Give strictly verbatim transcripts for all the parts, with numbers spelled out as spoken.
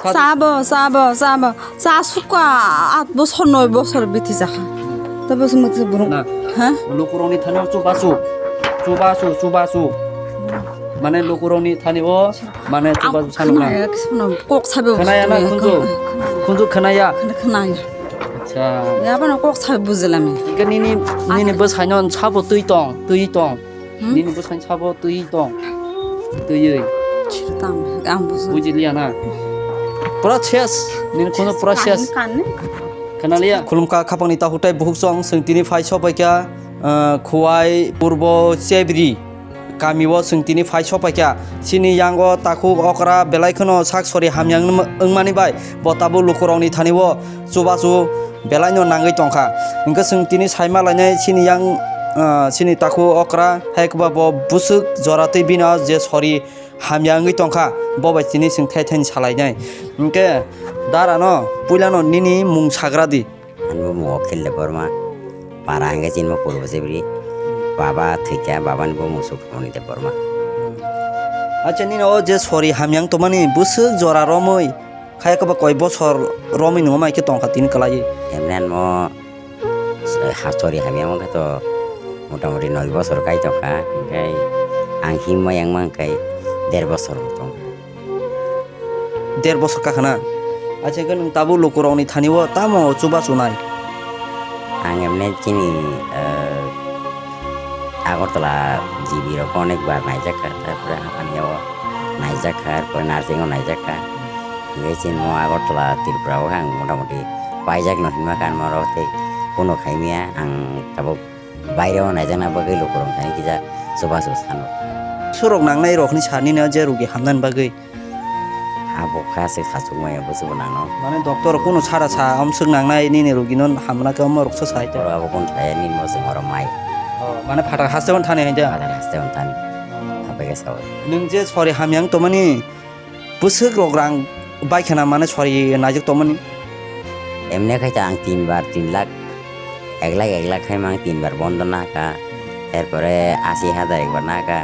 Sabo, sabo, sabo. Sa suka at bosor, noi bosor biti jaha. Tabo sumut se burung. Na. Ha? Lukurokni thani o chubachu. Chubachu, chubachu. Mane lukurokni thani o, mane chubachu sanukna. Kok sabe. Khnaya na khunju? Khunju khnaya? Khnaya. Acha. Ya bana kok sabe bujilami. Ike nini, nini bwsaino sabo twi tong, twi tong. Hmm? Nini bwsai sabo twi tong. Twiwi. Chirtam, ang bujo. Bujiliya na? Pura ses. Nini khunju pura ses. Kan, kan. Khnaliya? Khulumkha khapangni takhuk tei bukhuk chwng, chwng tini phai sopaikha, ah, Khowai Purbo Chebri kamio chwng tini phai sopaikha. Chini yango takhuk okra belai kheno sak sori hamya wng-, wngmani bai bo tabuk lukurokni thani o chubachu belaino nangwi tongkha. Hwnkhe chwng tini saima lainai chini yang, ah, chini takhuk okra, hai kwba bo bwswk jora tei bini je sori hamya wngwi tongkha, bo bai tini chwng thai thani salainai. Hwnkhe darano puilano nini mung sagra di. Ani bumung Okhil Debbarma, para hwnkhe chini bo Purbo Chebri. Baba thwikha, babani bumung Sukhamoni Debbarma. Acha nini o je sori hamya wng tongmani bwswk jora romwi, Kaya kwba koi bosor romwi nungma khe tongkha tini kwlaiwi. Emni anmo, eh, ha sori hamya wngkha to motamoti noi bosor kai tongkha, hwnkhe ang himma yang mankhe der bosor tong. Der bosor kakha na? Acha khe nwng tabuk lukurokni thani o tamo chubachu nai? Ang emni chini, eh, Agartala G B rok onek bar naijak kha, tarpore Haphani o naijak kha, tarpore Narsing o naijak kha. Hingke chini mo Agartala Tripura o ang motamoti paijak no hinma kan mo rok tei kuno khaimya ang tabuk baire o naijakna bagwi lukurok thani kisa chubachu sano. Surok nangnai rok ni sani no je rugi hamnani bagwi. Abo kha se khachuk maya bwswk bo nangno. Mane doctor kuno sara sa amswk nangnai nini rugino hamna khe omo rwksa sai te. Oro abo kun thaya nini mo se oro mai. Oh, mane phatar haste on thani hinja. Phatar haste on thani. Oh. Abai khe sao. Nwng je sori hamya wng tongmani bwswk rok rang bai khana mane sori naijak tongmani. Emne khai ta ang tin bar tin lakh Ek lakh, ek lakh khai mang tin bar bondo naka, erpore asi hajar ekbar naka,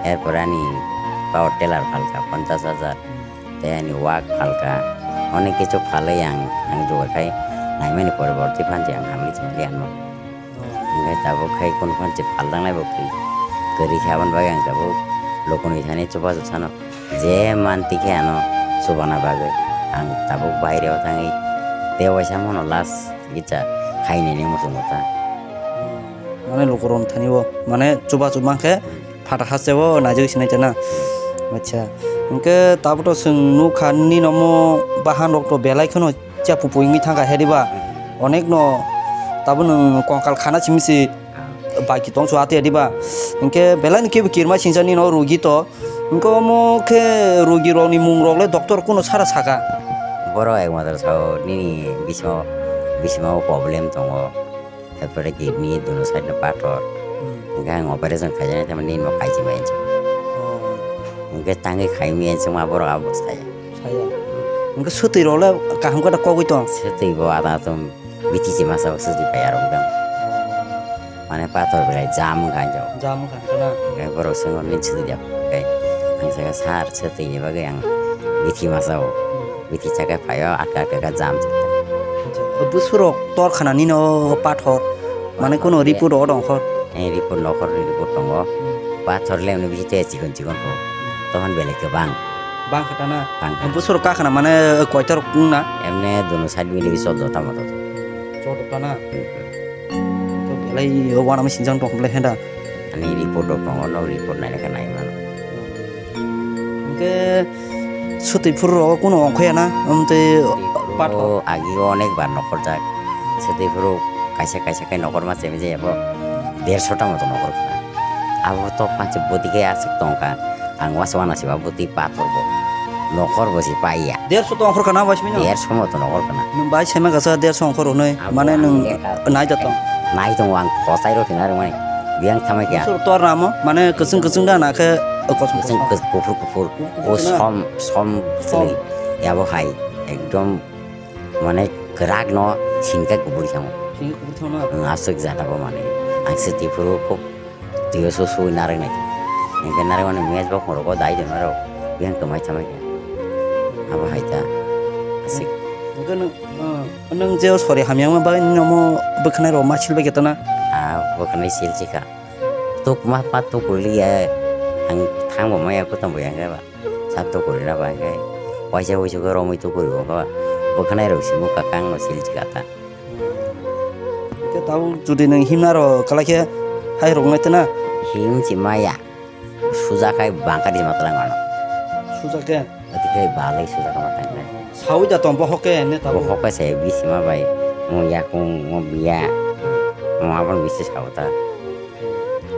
erpore ani power tiller phalka ponchas hajar, tei ani wak phalka, onek kichu phalwi ang, ang jugar khai naimani poriborti phansi ang hamwi chumli anmo. Hingke tabuk khai kunu phansi phal danglai bo kwrwi, kwrwi khe aboni bagwi ang tabuk lokoni thani chubachu sano. Je manti khe ano chubana bagwi ang tabuk baire o thangwi tei waisa mano last kisa khainani muchungo ta. Mane lukurok thani o mane chubachu mankhe phatar haste o naijagwi sinai chana. Acha. Hingke tabukto chwng nukha nini nomo bahan rok to belai kheno. Cha pupu wngwi thangkha he diba? Onek no tabuk nwng kongkal khana simi se bai ki tongsu ati diba? Hingke belai ni kebo kirma singsa nini o rugi to. Hingke omo khe rugi rok ni mung rok le doctor kuno sara saka. Borok ekmatro sao nini bismo, bismo problem tongo. Erpore kidney, dono side no pathor. Hmm. Hingke ang operation khaijani, tamni nini bo kaichima hinwi. Oh. Hingke tangwi khaimi hinwi ma borok abo saya. Saya. Hingke swtwi rok le kaham khe da kogwi tong. Swtwi bo ada tum bithi chima sao swtwi pai arok dam. Oh. Mane pathor belai jam wngkha hinjo. Jam wngkha hinjo na? Hingke borok swngo nini swtwi da. Hingke ang saka sir swtwi ni bagwi ang bithi ma sao. Hmm. Bithi chakhe phaio, atka atka khe jam chakhe. Acha, o bwswrok tor khana nini o pathor, mane pathor kunu le report o tongkho? Eh, report nokhor report tongo. Hmm. Pathor le mane bithi te chikon chikon kho. Hmm. Tohon belai kwbang. Bang kha ta na? Bang kha. Bwswrok ka khana mane koitor wng na? Emne dono side mili chwdota moto. Chwdota na? Hmm. To belai o wana machine jang tong belai henda. Ani report rok tongo, nok report naina khe nai mano. Hingke swtwi phuru rogo kuno ongkhoya na? Amtwi pathor. Agi o onek bar nokhorjak. Swtwi phuru kaisa kaisa khe nokhorma chemijaya bo derso ta moto nokhor kha. Abo to panchi bwtwi khe aswk tongkha. Ang uansuk uanasiba bwtwi pathor bo. Nokhor bo se paiya. Derso to ongkhor kana bai simi no? Derso mo to nokhor kana. Nwng bai sema kasa derso ongkhor hwnwi. Abo mane ang nwng lekha nai da tong. Nai tongo ang khosai rw thwngna rwmani. Biyang thamai kya. Sur tor ramo mane kwchwng kwchwng da na khe kosong kosong. Kwchwng kos-, kuphur kuphur. Kuphur kuphur. O som, som. Som. Sini. Yabo hai. Ekdom mane kwrak no singka kubur thango. Singka kubur thango na? Ang aswk jata bo mane. Ang se tiphuru khub Twiyo su sui narwknai. Hingke narwkmani match bo khorogo dai tongnai rok. Biyang kwmai thamai khe. Abo hai ta. Aswk. Hwnkhe nwng, ah, nwng je o sori hamyama bagwi nini omo bwkhanai rok ma silbai khe tana? Ah, bwkhanai silchikha. Tuk ma pa tuk kuliya. Ang thangbo maya kutung bo yang ba. Sa tuk kulina ba hwnkhe. Waisa wuisu khe romwi tuk kuli bo khe. Bwkhanai rok simi kakang no silchikha ta. Khe tabuk jodi nwng himna rok kwlai khe hai rok nai tana? Him si maya. Suja khai bangkha di matwlang ano. Suja khe? Ati khai balai suja kha matwlang khai. Sawi da tong bohok khe ne tabuk? Bohok khe se bisima bai. Mo yakung, mo biya. Mo abon bisi sawi ta.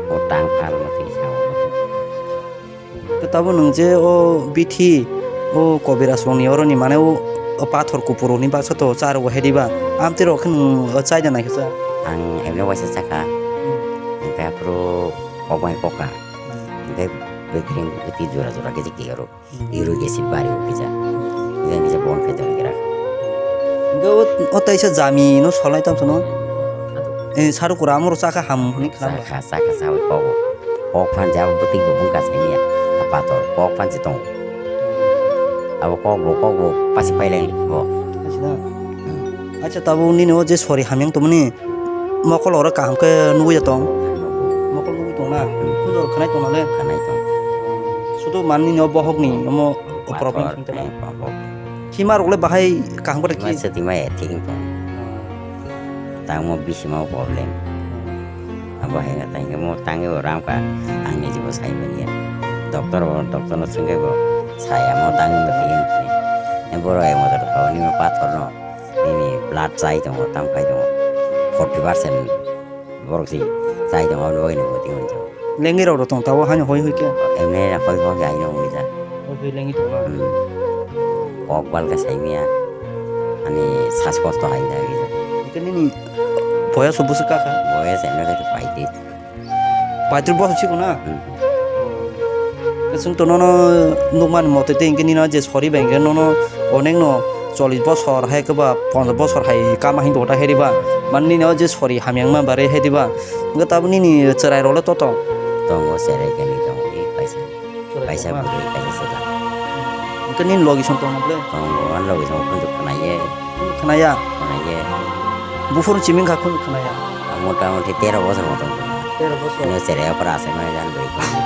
Mo tang phal mo twi sawi. Khe tabuk nwng je o bithi, o kobiraj rokni oroni mane o, o pathor kupur rokni baksa to cha rwgo hai diba? Amtwi rok khe nwng o chaida nai khe cha? Ang emne waisa chakha. Hmm. Hwnkhe aphuru kok bai kokha. Hmm. Hwnkhe bwkring bwtwi jora jora khe je kiya rw. Hmm. Uric acid bari o kisa. Hwnkhe kisa bon khe tong kira. Hwnkhe o, o taisa jami no solnai tamo sono? Eh, saru kura amoro chakha ham hwnwi khna. Chakha, chakha, chakha, kogo. Kok phan jabo bwtwi bo bungka saiya. Pator, kok phan se tongo. Abo kok bo, kok bo pasi pailai bo. Acha na? Hmm. Acha, tabuk nini o je sori hamyang tongmani mokol oro kaham khe nugwi ya tong? Mokol nugwi tong na? Hmm. Kunjor khanai tong na le? Khanai tong. Sudu man nini o bohok ni omo problem. Pator, sing tong. Eh, bohok. Hima rok le bahai kaham khe Hima khi? Seti ma ya thik tong. Hmm. Tangmo bisima o problem. Hmm. Abo hai khe tangwi mo tangwi bo ram kha, ang niji bo sai manya. Doctor bo, doctor no swngwi bo sai, amo tangwi bo twi wng thini. Borok hai motor kha, nini pathor no, nini blood chai tongo, tam khai tongo, forty percent borok si chai tongo, aboni bagwi no bo twi wng tongo. Lengwi rok tong tabuk haino hoi hoi khe? Emne hoi hoi hai no wngwi ja. Hoi hoi lengwi tongo. Hmm. Kok bal khe sai manya, ani sas kosto hai da wngwi ja. Hwnkhe nini boyas o bwswk kha kha? Boyas emne khe paitris. Paitris bosor siko na? Hmm. Chwng to nono nukmani mote tei hwnkhe nini je sori bai hwnkhe nono onek no chollish bosor hai khe ba ponchash bosor hai kama hin tongta hai riba. Mani nini o je sori hamyang ma bare hai diba. Hwnkhe tabuk nini chwrai rok le to tong? Tongo, chwrai khe ni tongo, e kaisa. Chwrai kaisa tongma? Bwrwi kaisa chwla. Hwnkhe nini logi song tong na ble? Tongo, ani logi song phunuk khwnai ye. Khwnaya? Khwnai ye. Buphuru chiming kha khunu khwnaya? Mota moti tero bosor motom khwnaya. Tero bosor? Ano cherai aphra asai mani jan bwrwi khwnai.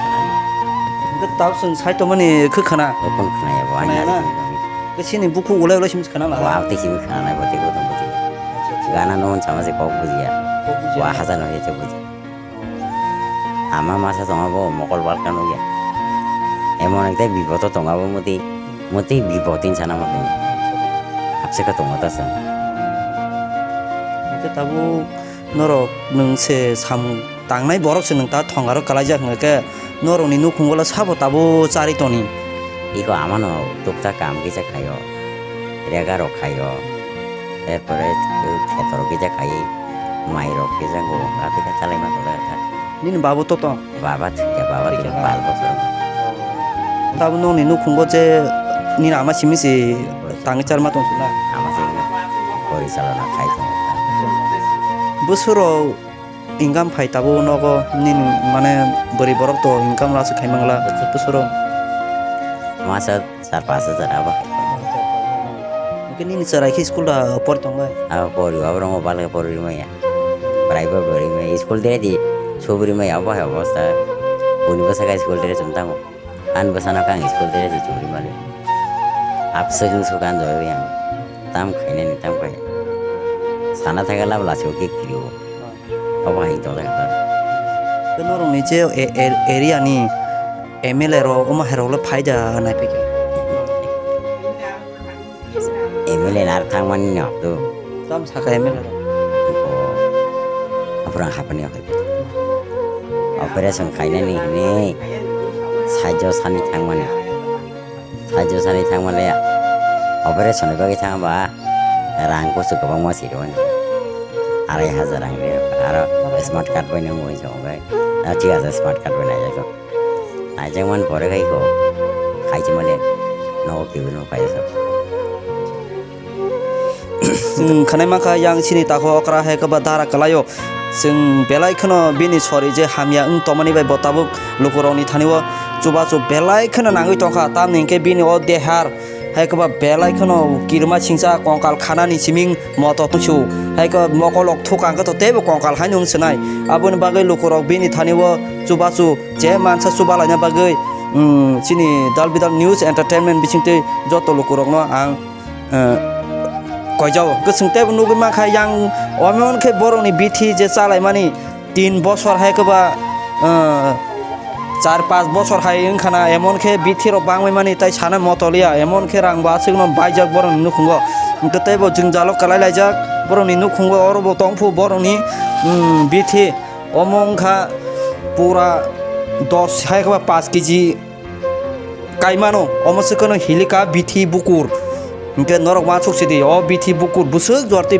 Hwnkhe tabuk chwng sai tongmani khe khwna? O phone khwnaya bo, ani khwnaya na? Asai tongmani. Khe chini bukhuk ulai ulai simi khwna la? Wa, abtwi simi khwnanai bo, tei bo tong bo tei. Acha, acha. Gana no hwn sama se kok bujiya. Kok bujiya. Wa hajar no se bujiya. Ama masa tongo bo mokol balka nukya. Emon ekta bipodo tongo abo muti, muti bipod tin sana muti. Hapsika tongo ta chwng. Hwnkhe tabuk norok nwng se samung tangnai borok se nwng ta thongaro kwlaijak hwnkhe norokni nukhungo sabo tabuk charwi toni. Iko amano tukta kam kisa khaio, rega rok khaio. Erpore khetor kisa khai, mai rok kisa go, ati khe chalai ma tong kha. Nini babo to tong? Baba thwikha, baba thwikha, thwikha. Bal bosor. Tabuk nokni nukhungo je nini ama simi se tangwi charma tong suna? Ama simi porisalona khai tong kha. Bwswk rok income phai tabuk nogo nini mane bwrwi borok to income rok se khai mangla bwswk rok? Masa char pash hajar abo hai. Hwnkhe nini chwrai khe school da pori tong bai? Abo pori, abo rwngo bal khe pori rwmaya. Private bo rwmaya. School dress di subri maya abo hai obosta. Boni bwsakhe school dress wng tango. Ani bwsano khe ang school dress di subri mali. Abswk wng suk ani jora yang. Tam khainani tam khai. Sana thangkhe lab lachi o khe kirio. Obo hai tong lai kha. Khe norokni je e-, e-, area ni M L A rok, omo hai rok le phai da nai phai khe? M L A ni ar thang mani no, do. Tam saka M L A rok? Bo, aphuru ang haphani yakhai. Operation khainani hwnwi saijo sani thang mani. Saijo sani thang mani ya. Operation ni bagwi thang ba rang kusu kwbangma sirwani. Arai hajar rang ri aro smart card bai nang mui jong bai. Ah, thik ase, smart card bai nai jong. Nai jong man pore kai ko. Khai chi mani. No kibi no kai so. Chwng khwnai mankha yang chini takhuk okra hai khe ba dara kwlaio. Chwng belai kheno bini sori je hamya wng tongmani bai bo tabuk lukurokni thani o chubachu belai kheno nangwi tongkha. Tamni hwnkhe bini o dehar Hai khe ba belai kheno kirima singcha kongkal khanani siming moto tongsu. Hai khe mokolok thukang khe to teibo kongkal haino wng swnai. Aboni bagwi lukurok bini thani o chubachu je mansa chubalaina bagwi, um, chini Dal Bidal News Entertainment bisingtwi joto lukurokno ang, eh, koijao. Hwnkhe chwng teibo nugwi mankha yang omo khe borokni bithi je chalaimani tin bosor hai khe ba, eh, char panch bosor hai wngkha na, emon khe bithi rok bangwi mani tai sana motoliya, emon khe rang bo aswkno baijak borokni nukhungo. Hwnkhe teibo jwngjalo kwlai laijak borokni nukhungo, oro bo tongphu borokni, mm, bithi omo wngkha pura dos hai khe ba panch kg. Kaimano, omo se kheno hilika bithi bukur. Hwnkhe norok uansuk sidi, o bithi bukur bwswk jorti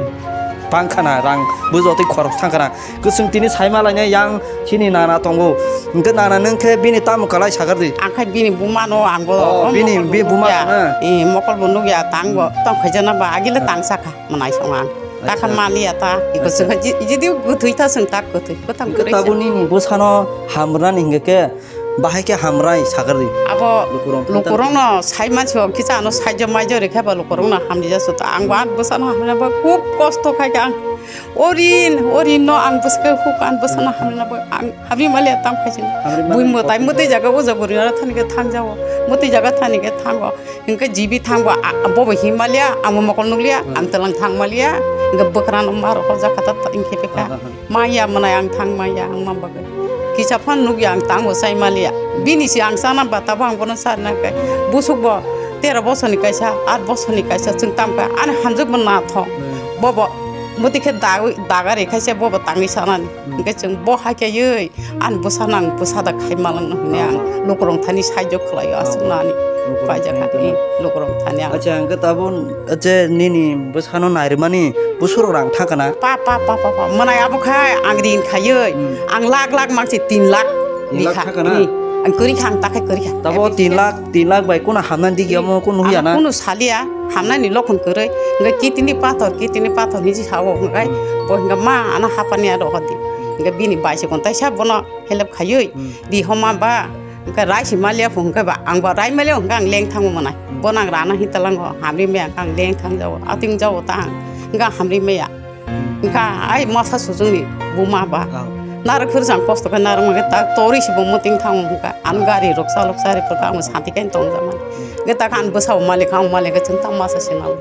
bangkhana rang, bwswk jorti khorok thangkhana. Kwchwng tini saima lainai yang chini nana tongo. Hwnkhe nana nwng khe bini tamo kwlai sagardi. Ang khe bini bumano, ang bo Oh, omo bini, ko bi buma nukya. Sana? Eh, mokol bo nukya, tang bo, tong khaijana ba, agile tang sakha, mwnai song ang. Takha Acha. Maliya ta, iko Acha. Sengkha ji-, jidi kwthwi ta seng tak kwthwi, kwthang Hwnkhe kwrwi tabuk se. Nini bwsano hamrani hwnkhe khe, Bahai khe hamrai sagardi. Abo lukurok lukurokno sai mansi o kisa ano saijo maijo rikha ba lukurokno hamrija suto. Ang bo ang bwsano hamrina ba khub kosto khai kha ang. Orin, orin no ang bwswk huk ang bwsano hamrina ba ang hamri maliya tam khai sini. Hamri maliya Bui mwtai tam. Mwtai jaga o jaga ri thani khe thang jao. Mwtai jaga thani khe thango. Hwnkhe jibi thangbo, a, bobo himaliya, amo mokol nukliya, Hmm. Ang twilang thangmaliya, hwnkhe bwkrano ma rok hojak kha ta, ta, hwnkhe bikha. Aha, ha. Maya mwnai ang thang maya, ang ma bagwi. Kisa phano nukya ang tangbo chai maliya. Bini se ang chana ba tabo ang bono charina khe. Busuk bo tero bosorni kaisa, aat bosorni kaisa, chwng tamkha, ani hamjwk bo nathok. Hmm. Bobo, muti khe dagwi, dagari khaisa bobo tangwi sanani. Hmm. Hwnkhe chwng bo hai khe yui, Ani bwsano ang bwsa da khai malwng no hwnwi ang Oh. Lukurok thani saijo khlaio, Oh. Aswkno ani Lukurok paijak thani kha, khlaio. Lukurok thani ang. Acha, hwnkhe tabuk, acha, nini bwsano nairwmani bwswrok rang thangkha na? Pa, pa, pa, pa, pa. Mwnai abo khai ang rin khaiwi, Hmm. Ang lakh lakh mangsi tin lakh Tin lakh bikha. Thangkha na? Hmm. Ang kwrwi kha, ang takhai kwrwi kha. Tabo tin lakh, tin lakh bai kunu hamnani digi Hmm. Omo kunu Ano nuya na? Kunu saliya, hamnani lokhon kwrwi. Hwnkhe kitini pathor, kitini pathor hinwi sao, hwnkhe Hmm. Bo hwnkhe ma ano hapani aro hodi. Hwnkhe bini bai se kon taisa bono help khaiwi Hmm. Di homa ba, hwnkhe rai si maliya pho hwnkhe ba, ang ba rai maliya hwnkhe ang leng thango mwnai. Hmm. Bono ang rana hin talango, hamri maya hwnkhe ang leng thang jao, ating jao ta ang, hwnkhe ang hamri maya. Hmm. Hwnkhe ai masa sujungni buma ba. Oh. Narwk phuru jang kosto khe narwk mangkhe ta tori si bo muting thango hwnkhe. Ang gari rok chalok chari phuru ang santi khe tong jama. Hmm. Hwnkhe ta khe ang bwsao malik, ang malik khe chwng ta masa sinalo.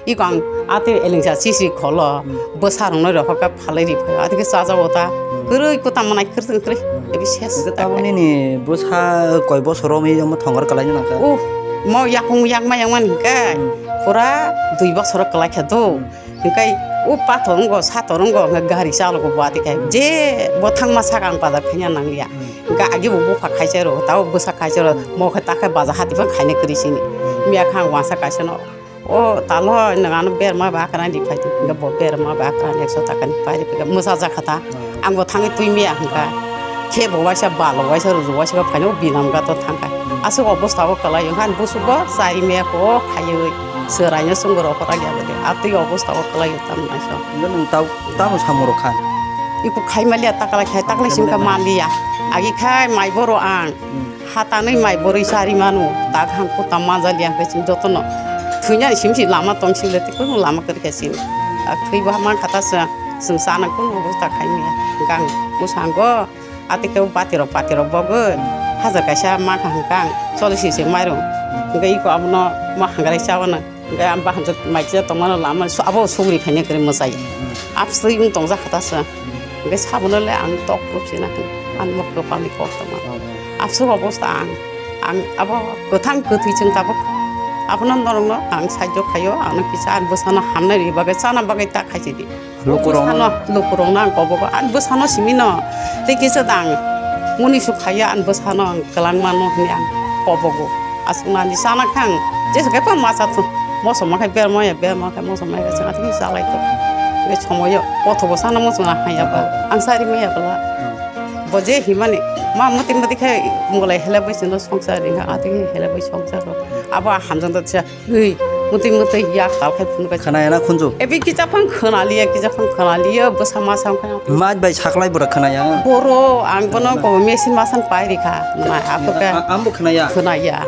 Iko ang ate elengsa sisi kholo, Hmm. Bwsa rokno rw hokha phalai ri phaio, ate khe chajago ta, Hmm. Kwrwi kwtam mwnai kwrwi kwrwi, Hmm. Ebi ses Hwnkhe ta tabuk khe. Nini bwsa koi bosor romwi omo thongar kwlaino nangkha? Uh, mo yakung yakma yangmani hwnkhe, Hmm. Pura dui bosor kwlai kha do. Hmm. Hwnkhe o pathor wngo, sator wngo, hwnkhe gari chalogo bo ate khe. Hmm. Je bo thangma saka ang bazar khaina nangliya. Hmm. Hwnkhe agi bo bupha khaisa rw, tabo bwsa khaisa rw, Hmm. Mo khe ta khe bazar hati phano khaina kwrwi sini. Hmm. Miya kha ang uansa kaisa no. O talo nwng ano berma ba kwrwng ri phai di, hwnkhe bo berma ba kwrwng ekso taka ni pai ri phai khe mwchajak kha ta. Hmm. Ang bo thangwi twi maya hwnkha. Khe bo waisa balo waisa ruju waisa khe phaino binam ga to thangkha. Hmm. Aswk obosta o kwlai wngkha ani busugo chari maya ko khaiwi chwraino chwngbo rw phra ya bwle. Atwi obosta o kwlai wngkha tamo naisong. Hwnkhe nwng tau tamo samung rw kha? Iku khai maliya taklai khai taklai singkha Khai maliya. Maliya. Agi khai mai boro ang. Hmm. Hatanwi mai borwi chari mano, tak hang kutam manjaliya hwnkhe chwng jotono thwinani simi si lama tong sile tei kunu lama kwrwikha chini. Tak thwibo man kha ta chwng, chwng chana kunu obosta khai maya. Hwnkhe ang bwskango ati khe bati rok pati rok bogwi hajar kaisa mankha hwnkhe ang chollish se mairung. Hwnkhe iko abono ma hangrai chabana. Hwnkhe ang bahan jwk mai khe tongmano lama su-, abo sugri khaina kwrwi mwchai. Hmm. Absui wng tongjak kha ta se. Hmm. Hwnkhe sabono le ang tok rw sina hwn. Ang nok kwpal ni kok tongma. Hmm. Absuk obosta ang. Ang abo kwthang kwthwi chwng tabuk. Abono norokno ang saijo khaio, ano kisa ang bwsano hamnai ni bagwi chana bagwi ta khaisidi. Lukurokno? Bwsano, lukurokno ang kobogo. Ang bwsano simino. Tei kisa dang. Muni su khaio ang bwsano ang kwlangmano hwnwi ang kobogo. Aswknani chana kha ang. Jesa khe pa masa thu. Moso ma khe berma ya, berma khe moso ma khe chana thik chalai to. Nge somoyo kothobo sana moso na haya ba. Ang sari maya bala. Bo je himani. Ma muti muti khe mulai hele bai sino songsar ringa. Ati hele bai songsar ro. Abo hamjang da cha. Ui, muti muti yak tal khai phunukha. Khwnaya na khunju? Ebi kisa phang khwnaliya, kisa phang khwnaliya, bwsa masa wngkha. Maj bai saklai bwrw khwnaya? Boro, ang bono ko machine masan pai rikha. Nai, aphuru khe a-, ambo khwnaya? Khwnaya.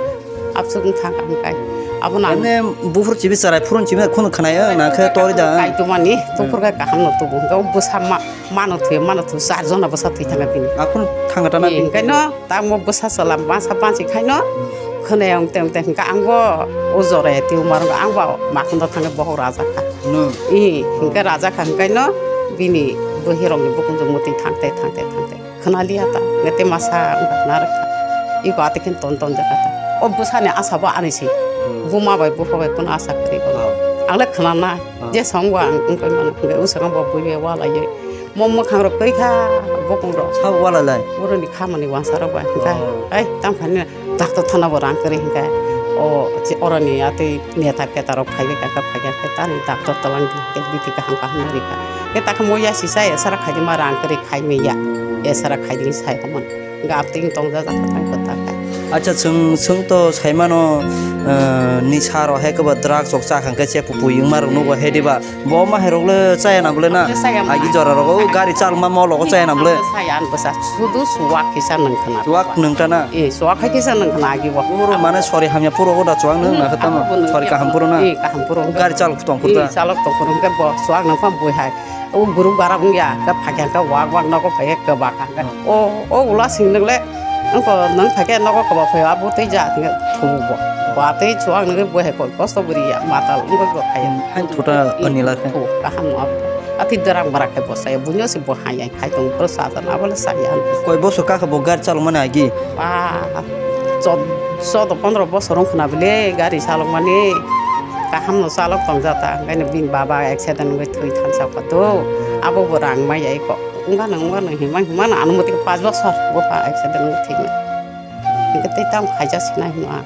Absuk wngthang ang kai. Abono ang Ene buphuru chibi charai phurun chibi khunu khnayo, na khe tori da. Kaitumani, tuphur khe kaham no tubu. Hwnkhe o bwsa ma-, mano thwi, mano thwi, char jona bwsa thwi thangkha bini. Aphuru thangkha tana bini. Hwnkhe no, tamo bwsa chwla masa bansi khaino, khwnaya wngte wngte hwnkhe ang bo o joraya twi maro ang bo makhon do thangkhe bohok raja kha. No. I, hwnkhe raja kha hwnkhe no, bini bwhirokni bukunjwk mwtwi thangte, thangte, thangte. Khwnaliya ta, nge te masa wngkha khna rwkha. Iko ati khe ton ton jakha ta. O bwsani asa bo ani se. Hmm. Buma bai bupha bai kono asa kwrwi kono. Oh. Ang le khwnanai. Oh. Je song bo ang wngkha mano. Hwnkhe usanga bo bui bai walaiwi. Mo mwkhang rok kwrwi kha bokong rok. Sabo walai lai? Boroni khamani wansa rok bai. Hwnkhe, oh, ai, tamo phani na. Doctor thana bo rang kwrwi hwnkhe, o, je oroni atwi neta peta rok phaibai kha, kha phaiya khe tani doctor twlang di, khe bithi kaham kaham nari kha. Khe takhe mo yasi sa esara khaidi ma rang kwrwi khai manya, esara khaidi sai hamon. Gap ting tong ja ja kha thang kha ta kha. Acha, chwng, chwng to sai mano, eh, nisa rok hai khe ba drugs rok cha kha khe che pupui wngma rok nugo he diba. Bo ma hai rok le chaya na bole na? Chaya ma. Agi jora rok o gari chalma mo logo chaya na bole? Chaya an bwsa sudu suwak kisa nang khana. Suwak nang ta na? Eh, suwak hai kisa nang khana agi bo. Puro mane sori hamya puro o da chuwak nang na khe tamo? Sori kaham puro na? Eh, kaham puro. Gari chalok tong puro ta? Eh, chalok tong puro hwnkhe bo suwak nang pha bui hai. O guru gara wngya, khe phakya khe wak wak nogo phai khe kwbak kha khe. Hmm. O, o ula sing nang le. Wngkha, nwng phaikhe nogo kwbak phaio, abo tei ja hwnkhe thubo bo. Ba tei chuwak nugwi bo hai koi kosto bwrwi ya, matal wngwi bo khaio. Hmm, hain thuta anila khe. Thu, kaham no. Ati dwrang bwrak khe bo saya, buino se bo hai hai khai tong, bwrwi sajana, abo le saya. Koi bosor kakhe bo gari chalokmani agi? Ba, chod-, chodo pondro bosor wngkha na bwle gari chalokmani. Kaham no chalok tong jata, hwnkhe no bini baba accident wngwi thwi thansa kha to. Abo bo rang maya iko. Wngkha nang, wngkha nang, himang, himang, ano motike panch bosor bupha accident wngwi thwima. Hingke tei tamo khaija sinai hino ang.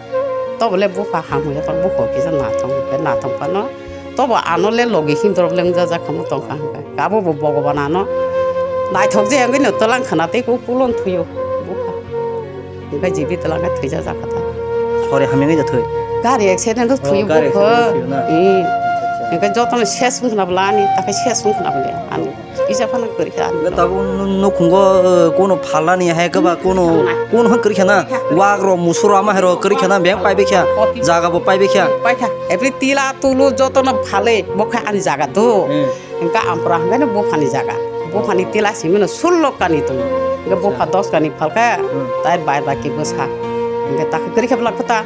Tobole bupha hamya tong, bupha kisa nathong, hingke nathong phano. Tobo ano le logi himdorok le wngjajakha mo tongkha hingke. Abo bo Bhogoban ano naithok je wngwi no twlang khna tei kok pulon thuyo bupha. Hingke jibi twlang khe thwijajakha ta. Sori hamya wngwi da thwi? Gari accident o thuyo bupha. Oh, gari accident o thuyo na? Hmm. Acha, acha. Hingke jotono ses wngkhna bwlani, takhe ses wngkhna bwle ani. Kisa phano kwrwi kha. Tabuk nu-, nukhungo, eh, kuno phalnani hai khe ba kuno, kuno hwn kwrwi kha na? Wak rok, musuk rok, ama hai rok kwrwi kha na? Beng pai bai kha, jaga bo pai bai kha. Pai kha. Every tila tulu joto no phalwi bo kha ani jaga do. Hmm. Hingkhe ampra hingkhe no buphani jaga. Buphani tila simi no sullo kani tongo. Hingkhe bupha dos kani phalkha, hmm, tai bai bai khe bwsa. Hingkhe takhe kwrwi kha bwla khe ta.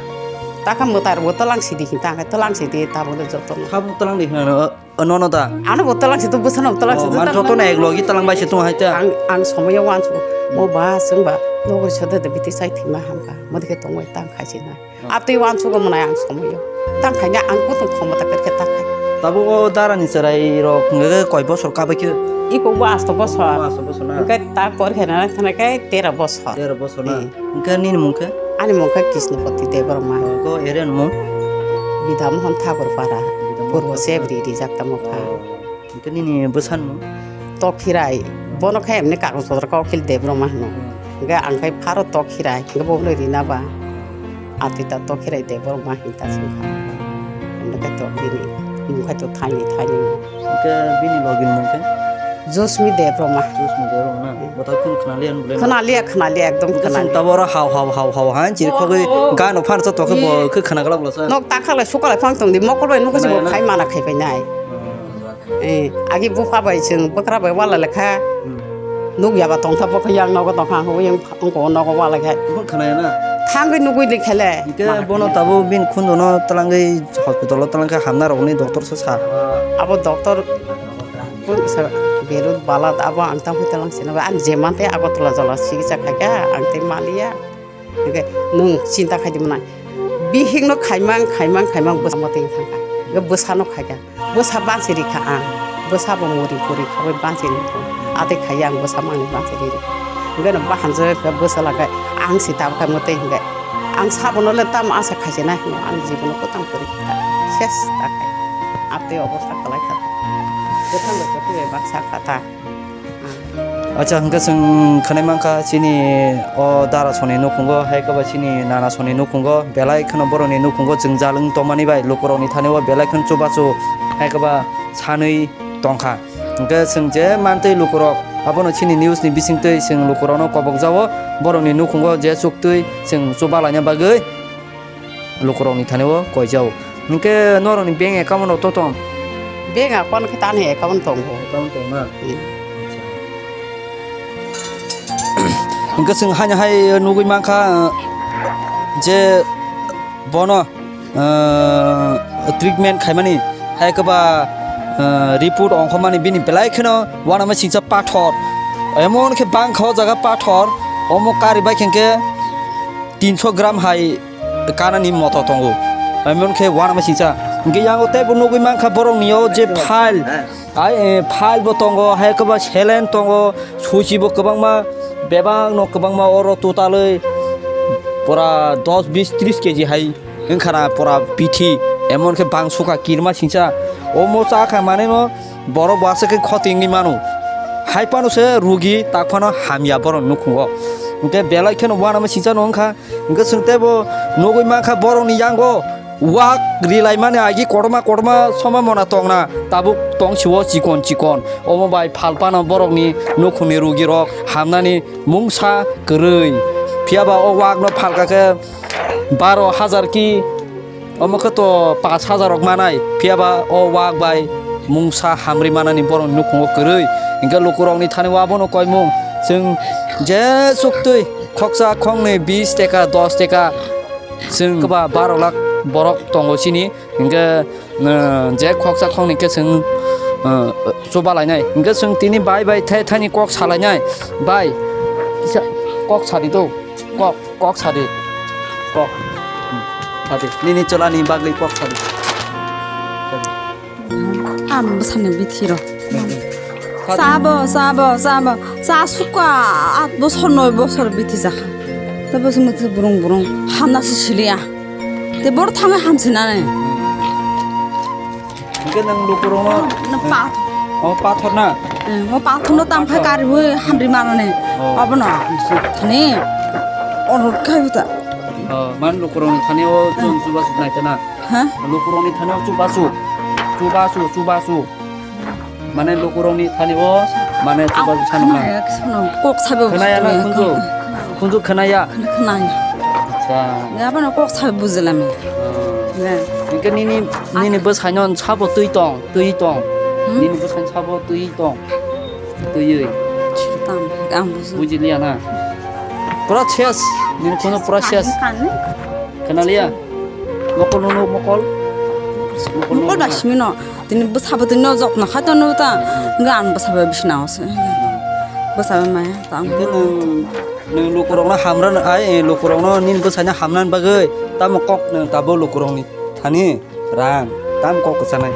Takha mwtai rok bo twlang sidi hinta hingkhe twlang sidi tabuk joto no. Kha bo twlang di hwnna no. O, nono da? Ano bo twlang si to bwsano twlang si to man tang joto na mano. Ek logi twlang bai se tong hai ta. Ang, ang somoyo wansu. Mo ba, chwng ba, nogor sode de biti chai thima hamka. Mo dikhe tongoi tang khai se na. Hmm. Atwi wansu go mwnai ang somoyo. Tang khai na ang kutung khomota khe tang khai. Tabo o dara ni chwrai rok hwnkhe koi bosor ka bai khe? Iko bo asto bosor. Bo asto bosor na? Hwnkhe ta por khe na thana khe tera bosor. Tera bosor na? Hmm. Hwnkhe nini mung khe? Ani mung khe Krishnopati Debbarma. Oh, ko area ni mung? Bidhamohon Thakur Para. Bidhamohon Purbo Thakur Para. Sebri rijak tamo kha. Oh. Hwnkhe nini bwsani mung? Tokhirai. Bono khe emni kagoj potro kok khil Debbarma hino. Hmm. Hwnkhe ang khe pharo Tokhirai. Hwnkhe bo hwnwi rina ba. Atita Tokhirai Debbarma hinta singkha. Emni khe to bini mung khe to thaini thaini. Hwnkhe bini logi ni mung khe? Josmi Debbarma. Josmi Debbarma na? Hmm. Bo ta khun khna liya ni bwle na? Khna liya, khna liya, ekdom khna liya. Hwnkhe chwng tabuk oro hau, hau, hau, hau, han chiri khogwi gano phan cha tokhe bo khe khna glak glak sa. Nok ta khaklai sukalai phang tongdi, mokol bai nukha se bo khai mana khai painai. Hmm. Eh, agi bupha bai chwng bwkra bai wala lekha. Hmm. Nukya ba tongtha bo khe yang nogo tongkha, ang hubui yang Wngkha o nogo walai khai. Bo khwnaya na? Thangwi nugwi di khele. Hingke bono tabuk bini khundono twlangwi hospital o twlangkhe hamna rokni doctor se sa. Abo doctor, sa, Berut Balat abo ang tangwi twlang sino ba, ang je mantei Agartala jala sikisa khaikha, ang tei maliya. Hingke nwng chinta khai di mwnai. Bihikno khaimang, khaimang, khaimang bwsa mwtwi thangkha. Hingke bwsano khaikha. Bwsa bansi rikha ang, bwsa bo muri puri khawi bansi rikha, atwi khaiya ang bwsa mangni bansi rikha. Hingke no bahan jagwi khe bwsa lagwi ang si tabukha mwtwi hingke ang sabono le tamo asa khaijana hino ani jibono kwtang kwrwi kha ses ta khai. Atwi obosta kwlai kha ta. Bwthang bai kwtwi bai baksa kha ta. Acha, hingke chwng khwnai mankha, chini o dara soni nukhungo, hai khe ba chini nana soni nukhungo, belai kheno borokni nukhungo jwngjal wng tongmani bai, lukurokni thani o belai kheno chubachu hai khe ba sanwi tongkha. Hingke chwng je mantwi lukurok, abono chini news ni bisingtwi chwng lukurokno kobokjao, borokni nukhungo je chuktwi chwng chuba laina bagwi. lukurokni thani o koijao. Hinkhe norokni bank account rok to tong? Bank account khe tani account tongo. Account tong na? Hmm. Hinkhe chwng haino hai nugwi mankha, uh, je bono, uh, treatment khaimani hai kwba, uh, report ongkhormani bini belai kheno uanama singcha pathor. Emon khe bangkha o jaga pathor, omo karibai khe hinkhe tinso gram hai kanani moto tongo. Emon khe uanama singcha. Hinkhe yango teibo nugwi mankha borokni o je file, ai, eh, file bo tongo, hai kwba saline tongo, suchi bo kwbangma, bebak no kwbangma oro total oi pura dos bis tris keji hai wngkhana pura bithi. Emon khe bang sukha kirma singcha. Omo chakha manwi no borok bo aswk khe khoti wngwi mano. Hai phano se rugi tak phano hamya borok nukhungo. Hinkhe belai kheno uanama singcha no wngkha. Hinkhe chwng teibo nugwi mankha borokni yango wak rilaimani agi kotorma kotorma somamona tongna tabuk tongsio chikon chikon. Omo bai phalpano borokni nukhungni rugirok hamnani mungsa kwrwi. Phiyaba o wakno phalka khe baro hajar ki, omo khe to pash hajar rok manai. Phiyaba o wak bai mungsa hamri manani borokni nukhungo kwrwi. Hinkhe lukurokni thani o abono koimung. Chwng je suktwi khoksa khoknwi bis teka, dos teka, chwng kwba baro lakh borok tongo chini. Hinkhe, uh, je khoksa khoknwi khe chwng, uh, chuba lainai. Hinkhe chwng tini bai bai thai thani kok salainai. Bai, kisa kok sadi to. Kok, kok sadi. Kok. Hmm. Sadi. Nini chwlani bagwi kok sadi. Ang bwsani bithi rw. Sabo, sabo, sabo. Cha sukha, aat bosor, noi bosor bithi jakha. Tei bwswk mwtwi burung burung hamna se siliya. Tei boro thangwi hamsinani. Hinkhe nwng lukurokno. Nwng pathor. Oh, pathor na? Eh, o pathorno tam khai kariwi hamri manani. Oh. Abono. Thani. Ono khai buta. Oh, man lukurokni thani o chwng chubachu naikha na? Ha? Lukurokni thani o chubachu. Chubachu, chubachu. Mane lukurokni thani o, mane chubachu sanokna. Kok sabi khwnaya na khunju? Khunju khwnaya? Khwnaya. Acha. Abono kok sabi bujilami. Oh. Hinkhe nini, nini bwsaino sabo twi tong, twi tong. Hmm? Nini bwsaino sabo twi tong. Twiwi. Tam, ang buji. Bujiliya na? Pura ses. Nini khunju pura ses. Khwnaliya? Mokol nunu mokol? Mokol nunu ba simino. Tini bwsabo tini no jotno khai tono ta. Hinkhe ang bwsabo bisina o se. Bwsabo maya ta ang. Hinkhe nwng, nwng lukurokno hamrano ai, lukurokno nini bwsaino hamnani bagwi tamo kok nwng tabo lukurokni thani rang tam kok kwchanai.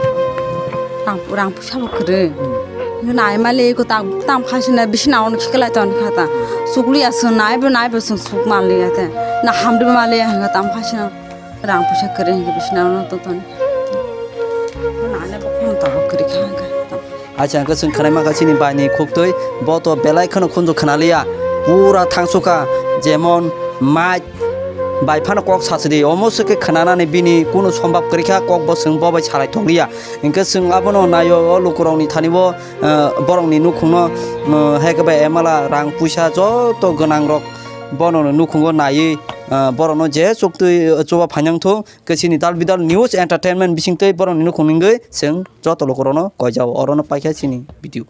Rang, rang puisa bo kwrwi. Hmm. Nai mali ko tam, tam khaisina bisina ono khiklai ton kha ta. Sukli aswng nai bo nai bo swng suk mali ya te. Na hamri mali ya tam khaisina. Rang puisa kwrwi hinkhe bisina ono to ton. Nane bo khum tabo kwrwi kha hinkhe. Acha, hinkhe chwng khwnai mankha chini baini khuktwi, bo to belai kheno khunju khwnaliya, pura thangsukha, jemon mike bai phano kok sachidi, omo swkhe khwnanani bini kunu sombab kwrwikha, kok bo chwng bo bai salai tongliya. Hinkhe chwng abono naio, o lukurokni thani bo, eh, borokni nukhungno, eh, hai khe bai emala rang puisa joto gwnangrok bono nukhungo naiwi, eh, borokno je chuktwi, eh, chuba phainang thung. Khe chini Dal Bidal News Entertainment bisingtwi borokni nukhung nungwi chwng joto lukurokno koijao, orono paikha chini video.